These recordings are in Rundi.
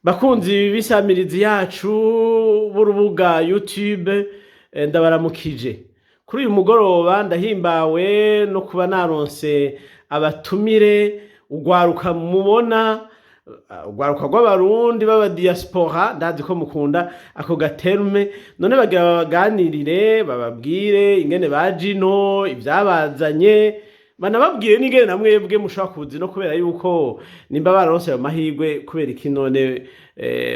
Bakunzi b'isamirizi yacu b'urubuga YouTube, ndabaramukije. Kuri uyu mugoroba ndahimbawe no kuba naronse abatumire, urwaruka mubona, urwaruka rw'Abarundi b'aba diaspora. Ndazi ko mukunda ako ga terme. None bagira babaganirire, bababwire ingene baje ino, ivyabazanye, banababwire n'ingene na mwebwe mushobora kuza ino, kubera yuko nimba bararonse ayo mahirwe, kubera iki none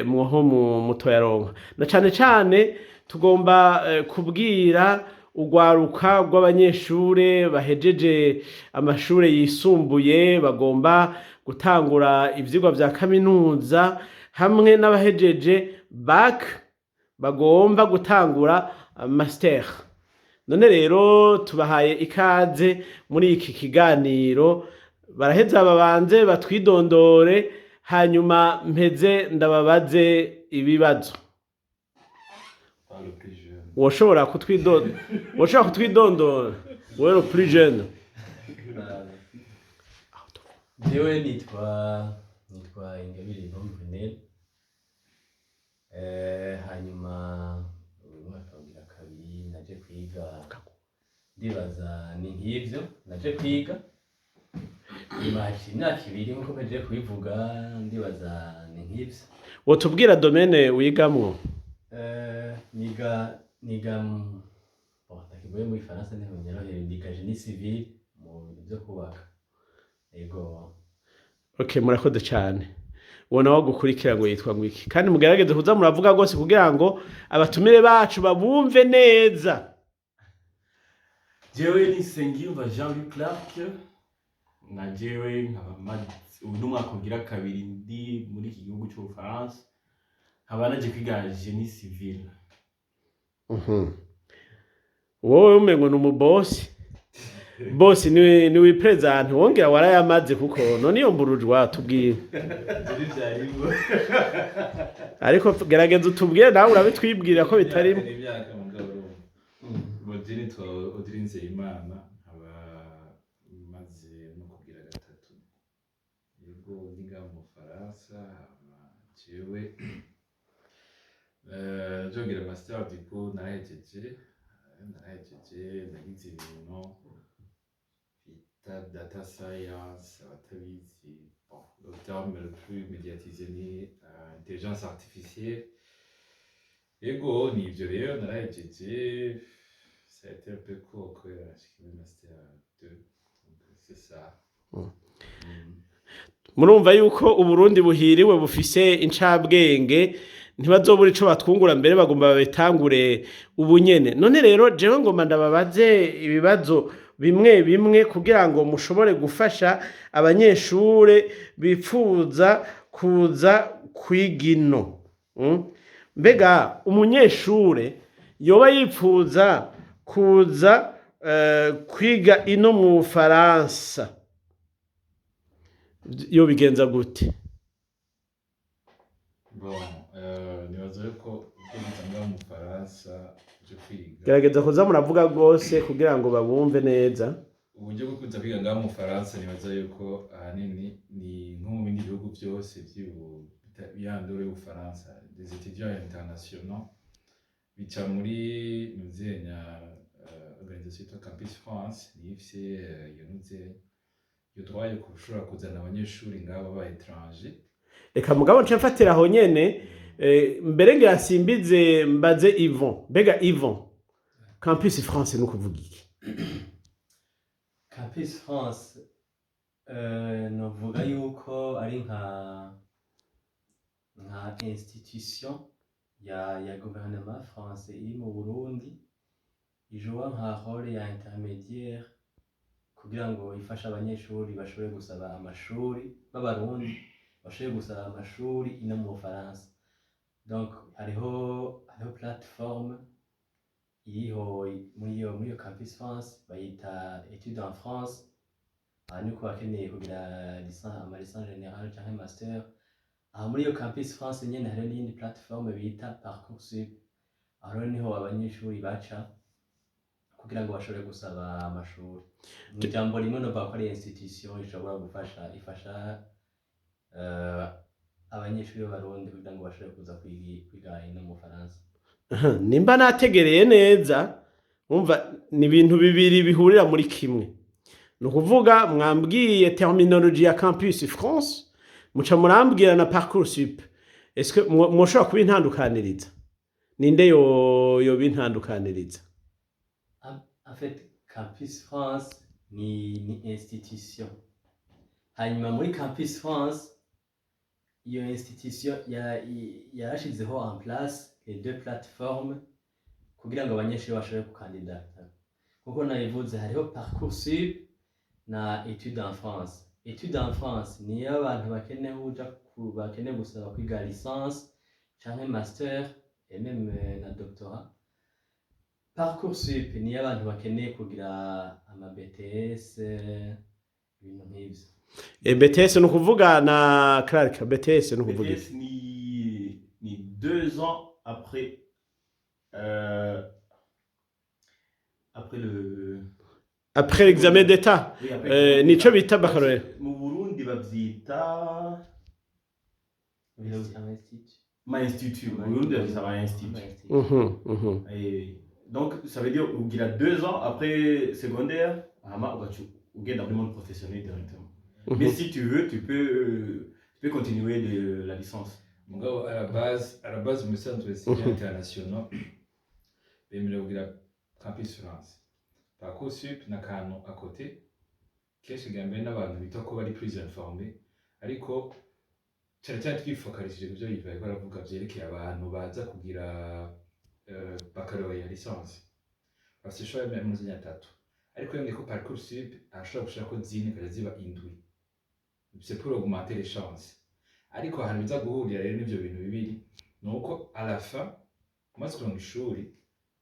mwoho mutoyaronka? Na cane cane tugomba kubwira urwaruka rw'abanyeshure bahejeje amashure yisumbuye bagomba gutangura ivyigwa vya kaminuza, hamwe n'abahejeje bac bagomba gutangura master. None rero tubahaye ikaze muri iki kiganiro. Baraheza babanze batwidondore, hanyuma mpeze ndababaze ibibazo. Pas le plus jeune. Woshobora kutwidondora, wewe le plus jeune? Jewe nitwa Ingabire Yvonne Brunel. Hanyuma uyu mwaka ugira kabiri naje kwiga, ndibaza ni nk'ivyo. Naje kwiga, nyuma haciye imyaka 2 nkuko mpejeje kubivuga, ndibaza ni nk'ivyo. Wotubwira domaine wigamwo? Niga, bon, ndakivuye mu Gifaransa ntibanyoroheye, niga génie civil, mu bintu vyo kubaka, ego. Okay, murakoze cyane. Uwo nawe gukurikira ngo yitwa ngo iki? Kandi mugerageze kuza muravuga rwose kugira ngo abatumire bacu babumve neza. Jewe ni Nsengiyumva Jean-Luc Clark, na jewe nkaba uyu ni umwaka ugira kabiri ndi muri iki gihugu c'Ubufaransa, nkaba naje kwiga génie civil. Wowe umengo ni umubosi bosi, ni wiprésente, wongera warayamaze, kuko none iyo mburujwa tubwire. Ariko gerageza utubwire nawe, urabitwibwira ko bitarimo. Imyaka mugabo urumva. Je nitwa Odile Nzeyimana, nkaba maze no kugira gatatu, yego, niga mu Bufaransa. Hama jewe nzongera master du coup, narahejeje, nagize ibintu bita data science. Abatabizi, bon, le terme le plus médiatisé ni intelligence artificielle. Yego, ni ivyo rero, narahejeje. Ça a été un peu court kubera nashika muri master 2, donc c'est ça. Murumva yuko Uburundi buhiriwe, bufise incabwenge, ntibazobura ico batwungura, mbere bagomba babitangure ubunyene. None rero jewe ngomba ndababaze ibibazo bimwe bimwe kugira ngo mushobore gufasha abanyeshure bipfuza kuza kwiga ino. Mbega umunyeshure yoba yipfuza kuza kwiga ino mu Bufaransa yobigenza gute? Bon, nibaza yuko ubwo ngaho mu Faransa uje kwiga, Gerageza kuza muravuga rwose kugira ngo babumve neza. Uburyo bwo kuza kwiga ngaho mu Faransa, nibaza yuko ahanini ni nko mu bindi bihugu byose by'andoro y'Ubufaransa, des étudiants internationaux bica muri nuzenya organisation yitwa Campus France, niyo ifise iyo nuzenya, iyo droit yo kushobora kuzana abanyeshuri ngabo ba étranger. Reka mugabo nce mfatira aho nyene, mbere ngira simbize mbaze Yvon. Mbega Yvon, Campus France ni ukuvuga iki? Campus France, novuga yuko ari nka institution ya gouvernement français iri mu Burundi, ijoua nka rôle ya intermédiaire kugira ngo ifashe abanyeshuri bashobore gusaba amashuri, b'Abarundi bashobore gusaba amashuri ino mu Bufaransa. Donc hariho plateforme iriho muri iyo Campus France, bayita Études en France. Aha ni ku bakeneye kugira licence, ama licence générale canke master. Aha muri iyo Campus France nyene hariho n'iyindi plateforme bita Parcoursup. Aho rero niho abanyeshuri baca kugira ngo bashobore gusaba amashuri. Mu ijambo rimwe, novuga ko ari institution ishobora gufasha, ifasha abanyeshuri b'Abarundi kugira ngo bashobore kuza kwiga ino mu Bufaransa. Aha, nimba nategereye neza, umva, ni ibintu bibiri bihurira muri kimwe. Ni ukuvuga mwambwiye terminologie ya Campus France, muca murambwira na Parcoursup. Est-ce que mwoshobora kubintandukaniriza? Ninde yo yobintandukaniriza? En fait, Campus France ni institution. Hanyuma muri Campus France, iyo institution yarashizeho en place les deux plateformes kugira ngo abanyeshuri bashobore gukandidata. Kuko nabivuze, hariho Parcoursup na Études en France. Études en France niyo abantu bakeneye uja bakeneye gusaba kwiga licence canke master et même na doctorat. Parcoursup niyo abantu bakeneye kugira ama BTS, ibintu nk'ivyo. BTS ni ukuvuga na Clark, BTS ni ukuvuga iki? BTS ni 2 ans après le Après l'examen d'État. Oui, après Nico bita baccalauréat. Mu Burundi bavyita Un institut. Ma institut. Mu Burundi bavyita ma institut. Ama institut. Et donc ça veut dire ugira 2 ans après secondaire, hama ugaca ugenda muri monde professionnel directement. Mais si tu veux, tu peux continuer de la licence. Mugabo à la base, mu bisanzwe, étudiants internationaux bemerewe kugira Campus France. Parcoursup ni akantu à côté, kenshi bwa mbere n'abantu bita ko bari plus informés, ariko cyane cyane twifokarishije ku byo bariko baravuga vyerekeye abantu baza kugira baccalauréat, licence, bafise choix y'amazina atatu, ariko yongeye ko Parcoursup arashobora gushirako zine, ikaja ziba indwi. C'est pour augmenter les chances. Ariko ahantu biza guhurira rero n'ivyo bintu bibiri ni uko à la fin umaze kuronka ishuri,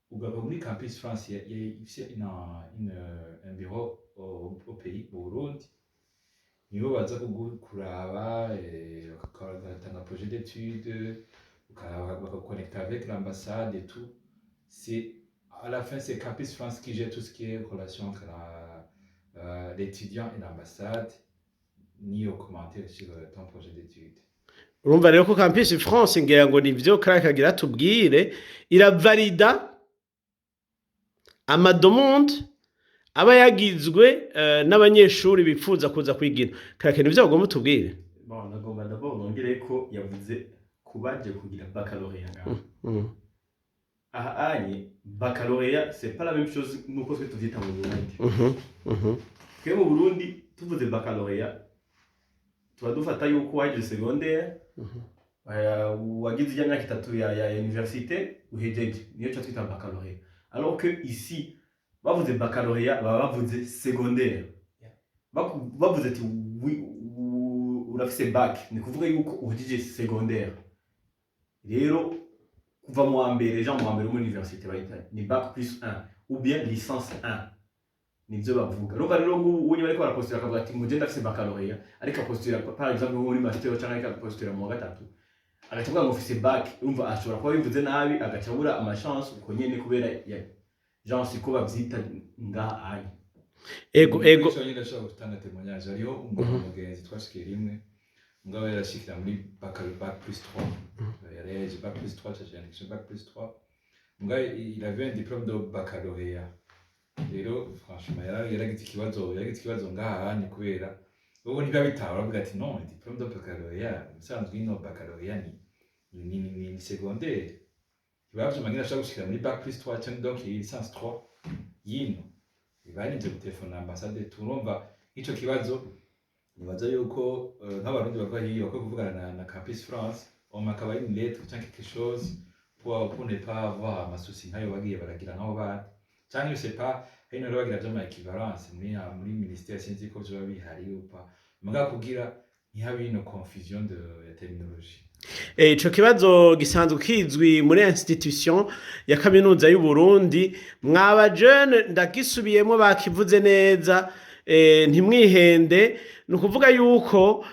ugava muri Campus France ifise un bureau au pays, mu Burundi, nibo baza kuraba, bagatanga projet d'étude, bakaguconnecta avec l'ambassade et tout. C'est à la fin, c'est Campus France qui gère tout ce qui est relation entre l'étudiant et l'ambassade, niyo commentaire sur ton projet d'étude. Urumva rero ko Campus France, ngira ngo nivyo Clark agira tubwire, iravalida ama demandes aba yagizwe n'abanyeshuri bifuza kuza kwigira. Clark, nivyo bagomba tubwire? Bon, nagomba d'abord nongere ko yavuze kubaje kugira baccalauréat ngaho. Aha anye baccalauréat, c'est pas la même chose nuko twe tuvyita mu Burundi. Twe mu Burundi tuvuze baccalauréat, tuba dufata yuko wagize secondaire, wagize ijya myaka 3 ya université, uhejeje, niyo cyo twita baccalauréat. Alors que ici bavuze baccalauréat, baba bavuze secondaire. Bavuze ati urafise bac, ni kuvuga yuko uhejeje secondaire. Rero kuva mu wa mbere, genre mu wa mbere muri université bayita ni bac plus 1 ou bien licence 1, nivyo bavuga. Urumva rero nk'ubu unye bariko barapostula, akavuga ati ngo je ndafise baccalauréat, ariko apostula par exemple nko muri master, canke ariko apostula mu wa gatatu, agaca avuga ngo mfise bac, urumva ashobora kuba bivuze nabi, agaca abura ama chance uko nyene, kubera ya genre siko bavyita ngaha anye. Ego. Ico nyine ndashobora gutanga témoignage. Hariho umuntu, mugenzi twashikiye rimwe, mugabo yarashikira muri bac plus 3, yari yahejeje bac plus 3, caca yandikisha bac plus 3, mugabo il avait un diplôme de baccalauréat. Rero franchement yaragize ikibazo ngaha hanye, kubera ubu ntibabitahura, bavuga ati: "Non, diplôme de baccalauréat, musanzwe ino baccalauréat ni secondaire." Ntibavyumva ngene ashobora gushikira muri bac plus 3 canke donc licence 3 yino. Barinze gutelefona ambassade. Turumva nk'ico kibazo, nibaza yuko nk'Abarundi bava hiyo bakwiye kuvugana na Campus France, hama akaba ari une lettre canke quelque chose pour ne pas avoir ama soucis nkayo bagiye baragira nk'abo bandi, canke je sais pas, hino rero bagira vy'ama équivalence muri ministère, sinzi ko vyoba bihari ou pas, mugabo kugira ntihabe ino confusion de ya terminologie. Ico kibazo gisanzwe kizwi muri institution ya kaminuza y'u Burundi. Mwaba jeune, ndagisubiyemo, bakivuze neza, ntimwihende. Ni ukuvuga yuko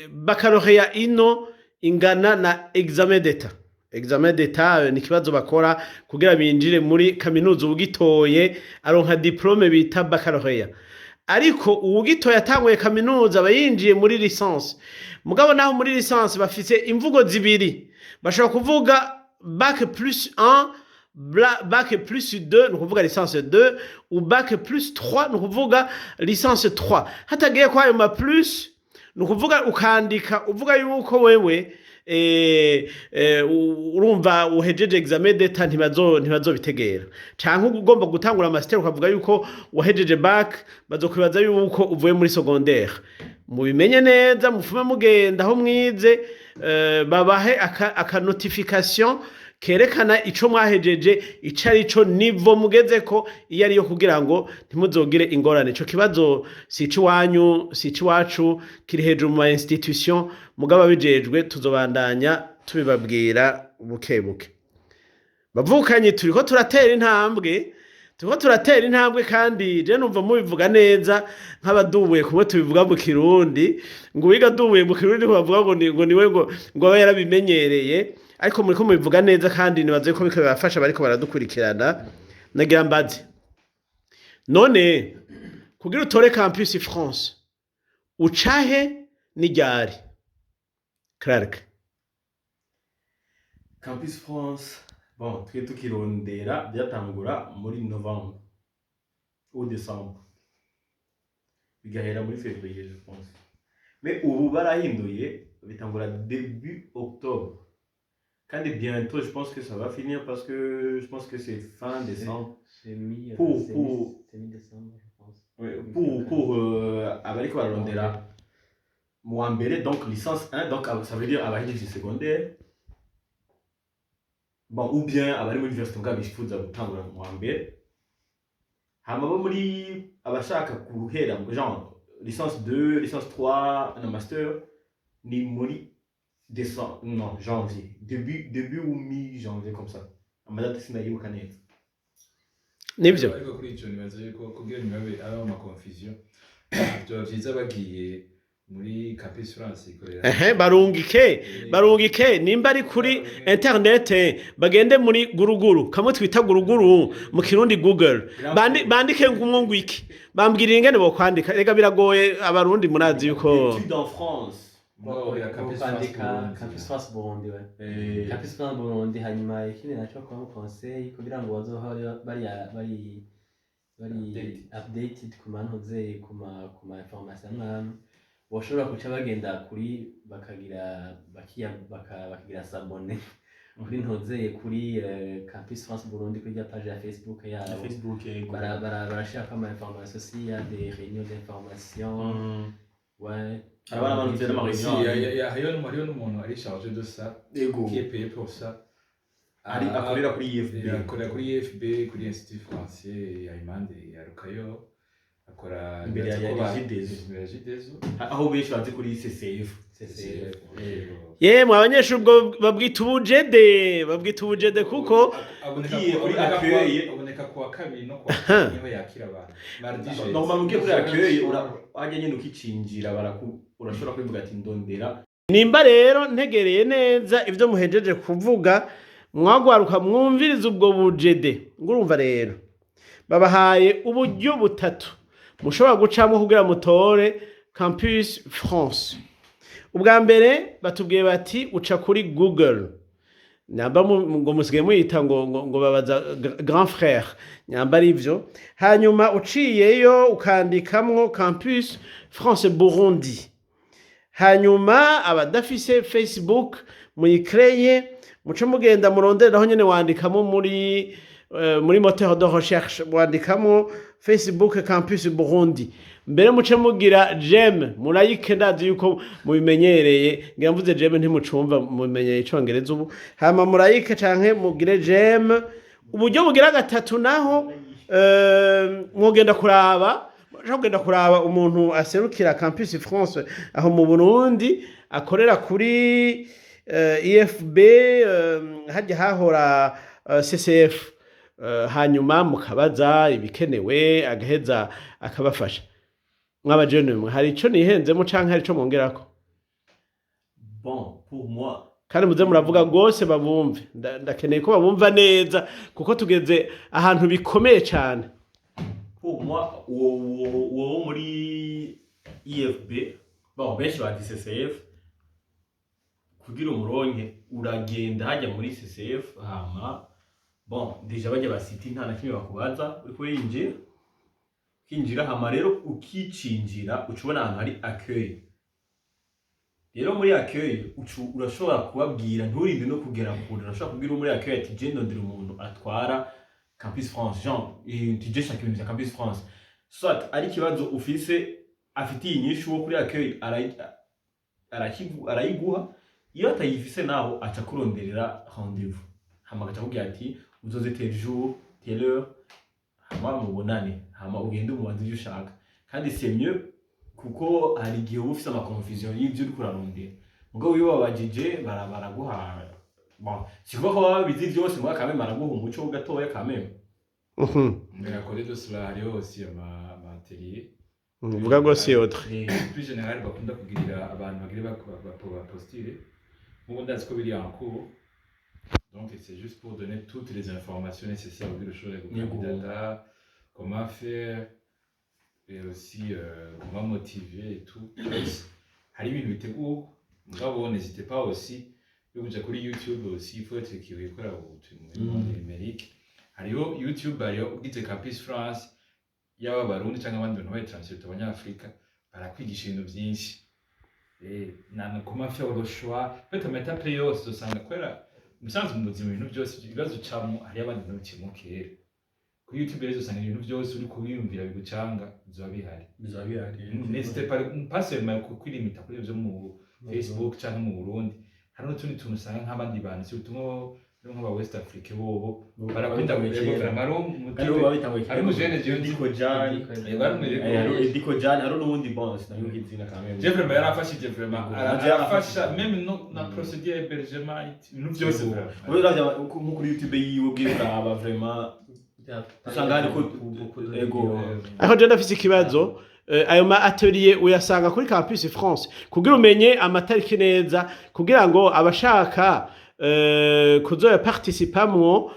baccalauréat ino ingana na examen d'État. Examen d'État ni ikibazo bakora kugira binjire muri kaminuza. Ubugitoye aronka diplôme bita baccalauréat. Ariko uwugitoye yatanguye kaminuza aba yinjiye muri licence. Mugabo naho muri licence bafise imvugo zibiri: bashobora kuvuga bac plus 1, bac plus 2, ni ukuvuga licence 2, ou bac plus 3, ni ukuvuga licence 3. Hatagiye ko ayo ma plus, ni ukuvuga ukandika uvuga yuko wewe urumva uhejeje examen d'état, ntibazobitegera. Canke ugomba gutangura master ukavuga yuko wahejeje bac, bazokwibaza yuko uvuye muri secondaire. Mubimenye neza, mufume mugenda aho mwize, babahe aka notification kerekana ico mwahejeje ico ari co, niveau mugezeko iyo ariyo, kugira ngo ntimuzogire ingorane. Ico kibazo si iciwanyu, si iciwacu, kiri hejuru mu ma institution. Mugabo abijejwe tuzobandanya tubibabwira buke buke. Bavukanye, turiko turatera intambwe, turiko turatera intambwe. Kandi je numva mubivuga neza nk'abadubuye kumwe tubivuga mu Kirundi, ngo uwiga adubuye mu Kirundi bavuga ngo niwe ngo aba yarabimenyereye. Ariko muriko mubivuga neza kandi nibaze ko biriko birafasha bariko baradukurikirana. Nagira mbaze: none kugira utore Campus France ucahe n'iryari, Clark? Campus France, bon, twe tukirondera byatangura muri novembre ou décembre, bigahera muri février, je pense. Mais ubu barahinduye, bitangura début octobre. Kandi bientôt, je pense que ça va finir, parce que je pense que c'est fin décembre. C'est mi c'est c'est mi-décembre, je pense. Ouais, pour abariko bararondera mu wa mbere, donc licence 1, donc ça veut dire abahejeje secondaire, bon, ou bien abari muri université mugabo bifuza gutangura mu wa mbere. Hama bo muri abashaka guhera genre licence 2, licence 3 na master, ni muri décembre, non, janvier, début ou mi janvier comme ça. Amadate sinayibuka neza. Nibyo. Ariko kuri ico nibaza yuko kugira ntibabe abe ama confusion, vyoba vyiza bagiye muri Campus France ikorera. Ehe, barungike nimba ari kuri internet, bagende muri guruguru, kamwe twita guruguru mu Kirundi, Google. Bandike ngumwo ngwiki, bambwirira ingene bokwandika. Rega biragoye, Abarundi murazi yuko Études en France. Mugabo ya Campus France Kwandika Burundi. Campus France Burundi, we. Campus France Burundi. Hanyuma ikindi naco kuba mu conseil kugira ngo bazohore bari Updated. updated ku mantuze, ku ma information amwe amwe, boshobora guca bagenda kuri bakagira bakiya baka, bakagira s'abonner kuri ntozeye kuri Campus France Burundi, kuri ya page ya Facebook yabo. Facebook, yego. Barashirako ama information s'il y a des réunions d'information. Ouais. Arabana banutse n'ama Si, réunion. hariyo n'umuntu ari chargé de ça, qui est payé pour ça. Ari Ah, akorera kuri IFB. Akorera kuri IFB, kuri Institut Français ya Imande ya Rukayo akora. Imbere ya Regideso. Imbere ya Regideso. Aho benshi bazi kuri CCF. CCF. Yemwe abanyeshuri, ubwo babwita ubujede, babwita ubujede kuko aboneka Ugiye kuri aboneka kuwa kabiri no kuwa kane, niho yakira abantu, mardi, jeudi. Normalement ugiye kuri accueil, wajya nyine ukicinjira, baraku urashobora kubivuga ati ndondera. Nimba rero ntegereye neza ibyo muhejeje kuvuga, mwagwaruka mwumviriza ubwo bujede. Ngurumva rero babahaye uburyo butatu mushobora gucamo kugira mutore Campus France. Ubwa mbere batubwiye bati uca kuri Google, nyamba ngo musigaye muyita ngo babaza grand frère, nyamba ari ivyo. Hanyuma uciyeyo ukandikamwo Campus France Burundi. Hanyuma abadafise Facebook muyikreye, muce mugenda muronderaho nyene, wandikamo muri moteur de recherche, wandikamo Facebook Campus Burundi. Mbere muce mugira j'aime, murayike, ndazi yuko mubimenyereye. Ngira mvuze j'aime ntimucumva, mubimenyereye icongereza ubu. Hama murayike canke mugire j'aime. Uburyo bugira gatatu naho, mwogenda kuraba, mushobora kugenda kuraba umuntu aserukira Campus France aho mu Burundi, akorera kuri IFB, hajya hahora CCF, hanyuma mukabaza ibikenewe, agaheza akabafasha. Mwabajene mwe, hari ico nihenzemo canke hari ico mwongerako? Bon, pour moi, Kandi muze muravuga rwose babumve. Ndakeneye ko babumva neza kuko tugeze ahantu bikomeye cane. Pour Moi, uwo wo muri IFB, bon, benshi bazi CCF. Kugira umuronke, uragenda hajya muri CCF, hama bon, déjà bajya basiti, nta na kimwe bakubaza uriko urinjira, ukinjira. Hama rero ukicinjira, uca ubona ahantu hari accueil. Rero muri accueil uca urashobora kubabwira, nturinde no kugera kure, urashobora kubwira uwo muri accueil ati: "Je ndondera umuntu atwara Campus France, Jean, tije shaka ibintu vya Campus France." Soit ari ikibazo ufise afitiye inyishu, wo kuri accueil arayiguha. Iyo atayifise naho, aca kuronderera rendez-vous, hama agaca akubwira ati: "Uzoze tel jour, telle heure, hama mubonane, hama ugende umubaze ivyo ushaka." Kandi c'est mieux, kuko hari igihe uba ufise ama confusion y'ivyo uriko urarondera. Mugabo iyo babajije, baraguha. Bon, si kuvuga ko baba babizi vyose, mugabo quand même baraguha umuco gatoya quand même. Mais à côté de cela, hariho aussi ama atelier. Vuga rwose, Audrey. Plus général bakunda kugirira abantu bagire bapostule. Nk'ubu ndazi ko biri en cours, donc c'est juste pour donner toutes les informations nécessaires kugira ushobore gukandidata, comment faire et aussi comment motiver et tout. Byose hari ibintu biteguwe. Mugabo n'hésitez pas aussi yo kuja kuri YouTube aussi, il faut être curieux kubera ubu turi mu monde numérique. Hariho YouTube, hariho ugize Campus France, yaba Abarundi cyangwa abandi bantu b'abatransite, Abanyafurika, barakwigisha ibintu byinshi. Na comment faire le choix. En fait, ama étape yose usanga, kubera musanzwe mu buzima ibintu byose, ibibazo ucamo, hariyo abandi bantu biciyemo kera. Kuri YouTube rero usanga ibintu byose uri kubiyumvira bigucanga bizoba bihari. Bizaba bihari. N'hésitez pas, pas seulement kwilimita kuri ivyo mu Facebook canke mu Burundi, hari n'utundi tuntu usanga nk'abandi bantu, surtout nko nk'aba West Africa, bobo barakunda Babitanguye kera. Kugura. Kandi bo babitanguye kera. Hari umujene jewe nzi. Ediko Jan. Hariho Ediko Jan, hariho n'uwundi, bon, sinabibuka izina quand même. Je vraiment yarafashije vraiment. Yego. Arafasha même no na procédure hébergement, ibintu byose vraiment. Ubu uravye nko kuri YouTube yiwe ubwiye, uraba vraiment usanga hariko ego. Ariko je ndafise ikibazo. Ayo ma atelier uyasanga kuri Campus France, kugira umenye amatariki neza, kugira ngo abashaka kuzoya participamwo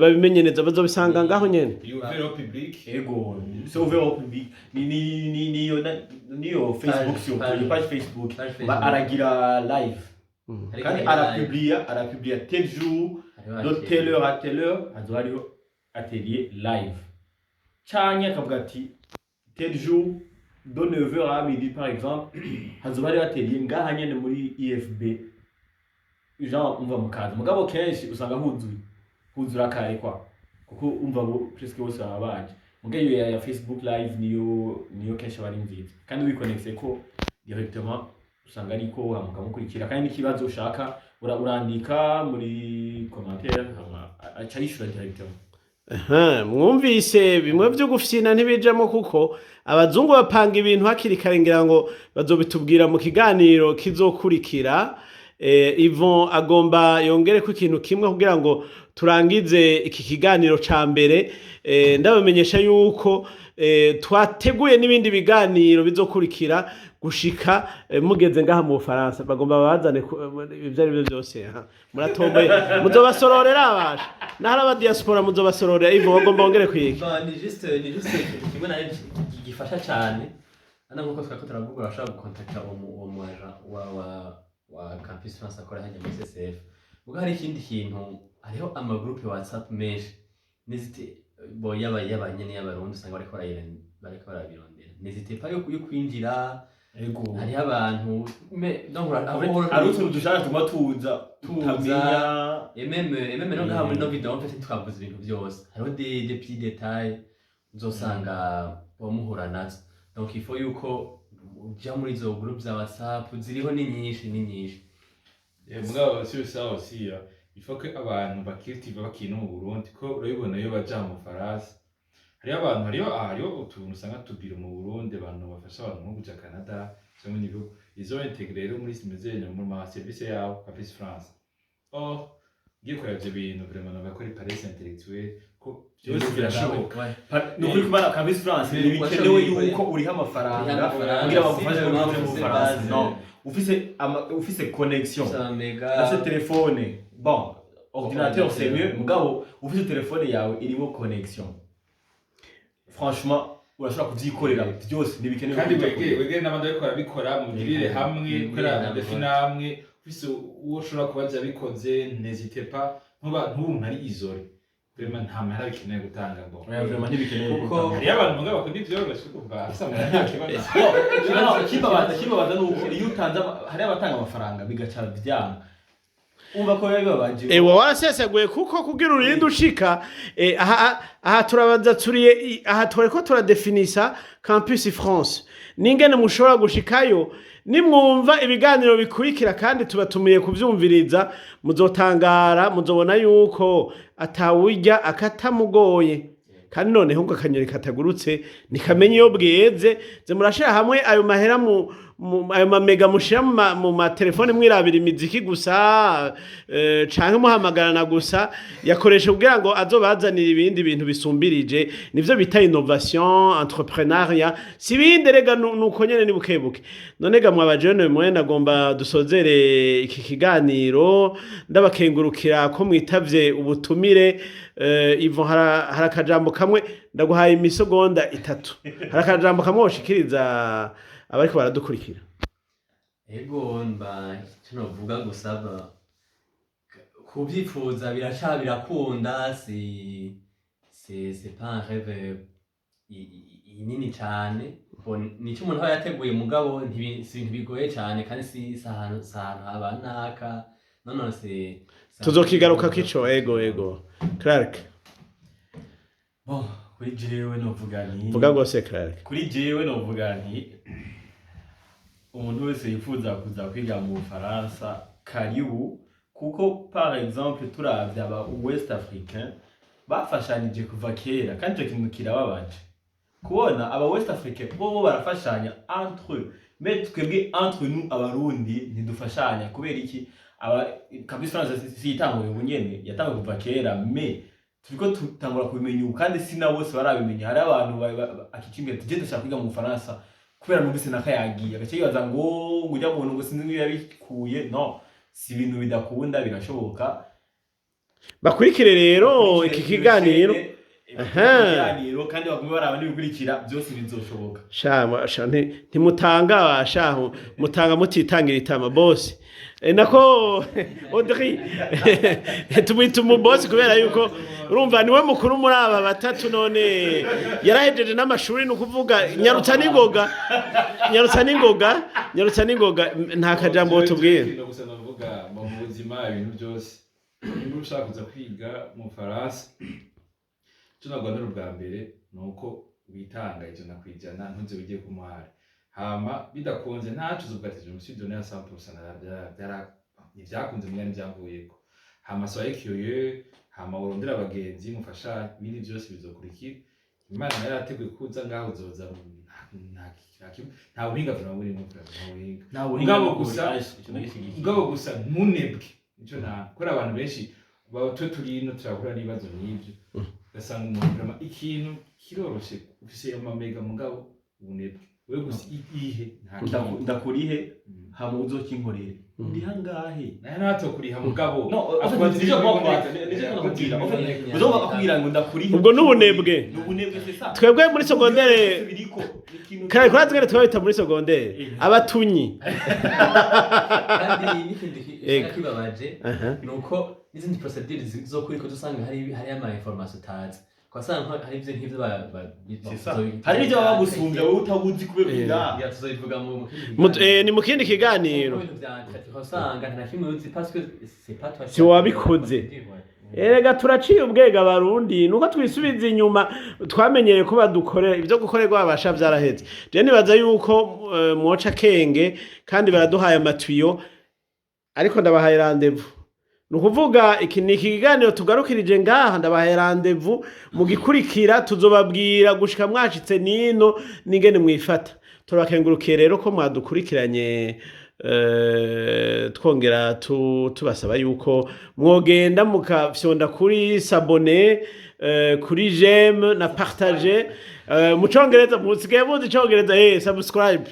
babimenye neza, bazobisanga ngaho nyene? Il est ouvert au public. Ego, c'est ouvert au public. Ni niyo Facebook, surtout Page. Iyo page Facebook. Page Facebook. Aragira live kandi arapublia tel jour, de telle heure à telle heure hazoba hariho atelier live, canke akavuga ati: "Tel jour, de 9h à midi par exemple, hazoba hariho atelier ngaha nyene muri IFB, genre umva mukaza." Mugabo kenshi usanga huzuye, huzura kare kwa kuko umva bo presque bose baba baje. Mugabo iyo ya Facebook live niyo kenshi aba ari nziza, kandi wikonekse ko directement usanga ariko mukamukurikira. Kandi n'ikibazo ushaka urandika muri commentaire, hama aca yishura directement. Aha, mwumvise bimwe vyo gufyina ntibijamo, kuko abazungu bapanga ibintu hakiri kare. Ngira ngo bazobitubwira mu kiganiro kizokurikira. Yvon agomba yongere ko ikintu kimwe kugira ngo turangize iki kiganiro ca mbere. Ndabamenyesha yuko twateguye n'ibindi biganiro bizokurikira gushika mugeze ngaha mu Bufaransa. Bagomba babazane ibyo ari byo byose. Ha. Muratomboye, muzobasororera abasha nahari aba diaspora, muzobasororera. Yvon, bagomba bongere kwiga. Ba, ni juste ikintu kimwe nayo gifasha cyane hano. Nkuko twako turavuga, urashobora gukontakta uwo mu agent wa Campus France akora hajya muri CCF. Ubwo hari ikindi kintu, hariho ama groupe WhatsApp menshi n'hésitez, bo yaba nyene y'Abarundi usanga bariko barabirondera. N'hésitez pas yo kwinjira. Ego. Hariho abantu donc Hari utuntu dushaka tuguma tuza Tuza. tutamenya. Et même no ngaha muri no video, en fait, twavuze ibintu byose, hariho des petits détails uzosanga muhura nazo. Donc il faut yuko uja muri izo groupe za WhatsApp, ziriho, ni nyinshi, ni nyinshi. Mugabo sur ça aussi, il faut que abantu bakiritiva bakina mu Burundi, ko urabibona iyo baja mu Faransa, hariyo abantu, hariho utuntu usanga tubiro mu Burundi, abantu bafasha abantu nko kuja Canada cyangwa ibindi bihugu. Izo intégré rero muri simezenya mu ma service yabo Campus France. Or ngiye kureba ivyo bintu, vraiment navuga ko ari paresse intellectuelle, ko byose birashoboka. Ni ukuri, kubana Campus France ntibikenewe yuko uriha amafaranga Uriha amafaranga, kugira bagufashe si ngo uje mu ufise Bufaransa. base. No, ufise connexion, mega. Ufise telefone, bon, ordinateur c'est mieux, mugabo ufise telefone yawe irimo connexion, franchement. Urashobora kuvyikorera byose, ntibikenewe Kandi kuja wegere, wegere n'abandi bariko barabikora, mugirire hamwe. Mugirire Kubera hamwe. Amadefi namwe ufise uwo ushobora kubaza yabikoze, n'hésite pas, ntuba ntuba ari isolé. Vraiment nta mahera bikeneye gutanga ngo. Oya, vraiment ntibikenewe. Hariyo abantu mugabo bakunda ivyoroshe, kumva afise amahera nta kibazo. No, ikibabaza ni uko iyo utanze hariyo abatanga amafaranga bigaca vyanga, umva ko biba bibabaje. Ewa, waraseseguye kuko kugira urinde ushika aha turabanza turiye aha twariko turadefinisa Campus France n'ingene mushobora gushikayo. Nimwumva ibiganiro bikurikira, kandi tubatumiye kuvyumviriza, muzotangara, muzobona yuko atawurya akatamugoye. Kandi noneho ngo akanyoni katagurutse ntikamenya iyo bweze. Ze murashira hamwe ayo mahera mu ayo mamega mushira mu matelefone mwirabira imiziki gusa, canke muhamagarana gusa, yakoresha kugira ngo azobazanire ibindi bintu bisumbirije. Nivyo bita innovation, entrepreneuriat, si bindi rega, nuko nyene ni bukebuke. None ga mwa bajene mwe, nagomba dusozere iki kiganiro ndabakengurukira ko mwitavye ubutumire. Yvon, hari akajambo kamwe ndaguhaye, imisegonda 3, hari akajambo kamwe woshikiriza abariko baradukurikira? Ego, mba icyo novuga gusa kubyifuza biraca birakunda, si c'est pas un rêve nini cane. Bon, nico umuntu aba yateguye, mugabo si ibintu bigoye cane, kandi si ahantu haba naka non, c'est Tuzokigarukako ico. Ego, Clark. Bon, kuri jewe novuga nti Vuga rwose, Clark. Kuri jewe novuga nti umuntu wese yifuza kuza kwiga mu Bufaransa, karibu, kuko par exemple turavye aba West Africain bafashanije kuva kera, kandi ico kintu kirababaje kubona aba West Africain bo barafashanya entre eux, mais twebwe entre nous Abarundi ntidufashanya. Kubera iki? Aba Campus France si itanguye ubu nyene, yatanguye kuva kera, mais turiko tutangura kubimenya ubu, kandi si na bose barabimenya. Hari abantu akikimbwira ati: "Je ndashaka kwiga mu Bufaransa kubera numvise nakayagiye", agace yibaza ngo ujya muntu ngo sinzi niyo yabikuye. No si ibintu bidakunda, birashoboka. Bakurikire rero iki kiganiro. Ikiganiro, kandi bagume baraba n'ibikurikira byose, bizoshoboka. Sha sha, ntimutanga shahu, mutanga mutitangira itama bose. Nako Audrey tumwita umubosi kubera yuko urumva niwe mukuru muri aba batatu, none yarahejeje n'amashuri, ni ukuvuga nyarutsa n'ingoga, nyarutsa n'ingoga, nyarutsa n'ingoga. Nta kajambo tubwira? Ikintu gusa navuga mu buzima, ibintu byose, nimba ushaka kuza kwiga mu Faransa, icyo nagwanira ubwa mbere ni uko witanga 100%, ntuze wige ku muhari. Hama bidakunze ntaco uzovuga ati: "Je me suis donné à 100%, ntivyakunze muga ntivyamvuyeko." Hama soyez curieux, hama urondere abagenzi mufasha, ibindi byose bizokurikira. Imana nayo yarateguye kuza ngaho uzoza, nta buhinga vraiment burimo, nta buhinga. Nta buhinga. Mugabo mugabo gusa ntunebwe, nico nta kubera abantu benshi baba twe turi ino turahura n'ibibazo nk'ibyo, ugasanga umuntu vraiment ikintu kiroroshe, ufise amamega, mugabo ubunebwe, wewe gusa ihe nta kintu. Ndakurihe, hama uzokinkorere, ndiha ngahe? Nayo ntatokuriha mugabo No, akubaza nivyo ibintu kubaza, biboneka. nivyo nakubwira. Akubaza ibintu. Uzoba akubwira ngo ndakurihe. Ubwo n'ubunebwe. N'ubunebwe, c'est ça. Twebwe muri secondaire Biriko ikintu kare kuri twebwe twabita muri secondaire abatunyi. Kandi n'ikindi Ego. kibabaje ni uko n'izindi procédures zo kuri ko usanga hari ama information utazi, ugasanga hari ibyo nk'ibyo C'est ça. Hari n'ibyo baba bagusumbya wowe utabuzi kubera inda. Ngira tuzobivuga mu kindi Ni mu kindi kiganiro. Mu bintu vya entretien usanga nta na kimwe uzi parce que c'est pas toi. Si wabikoze. Erega turaciye ubwenge Abarundi, nuko twisubiza inyuma. Twamenyereye ko badukorera ibyo, gukorerwa babasha vyaraheze. Je nibaza yuko mwoca akenge, kandi baraduhaye amatuyo, ariko ndabahaye rendez-vous. Ni ukuvuga iki ni iki kiganiro tugarukirije ngaha, ndabahaye rendez-vous mu gikurikira, tuzobabwira gushika mwashitse nino n'ingene mwifata. Turabakengurukiye rero ko mwadukurikiranye, twongera tubasaba yuko mwogenda mukafyonda kuri s'abonner, kuri j'aime na partager. Mu congereza musigaye muzi icongereza, subscribe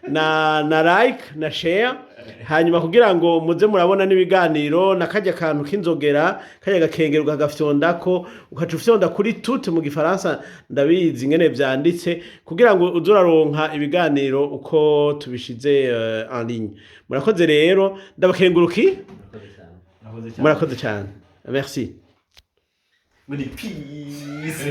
na like na share. Hanyuma kugira ngo muze murabona n'ibiganiro, na karya kantu k'inzogera, karya gakengero, ukagafyondako, ukaca ufyonda kuri tout mu Gifaransa, ndabizi ingene vyanditse, kugira ngo uze uraronka ibiganiro uko tubishize en ligne. Murakoze rero, ndabakenguruki. Murakoze cyane. Murakoze cyane. Murakoze cyane, merci. Muri peace.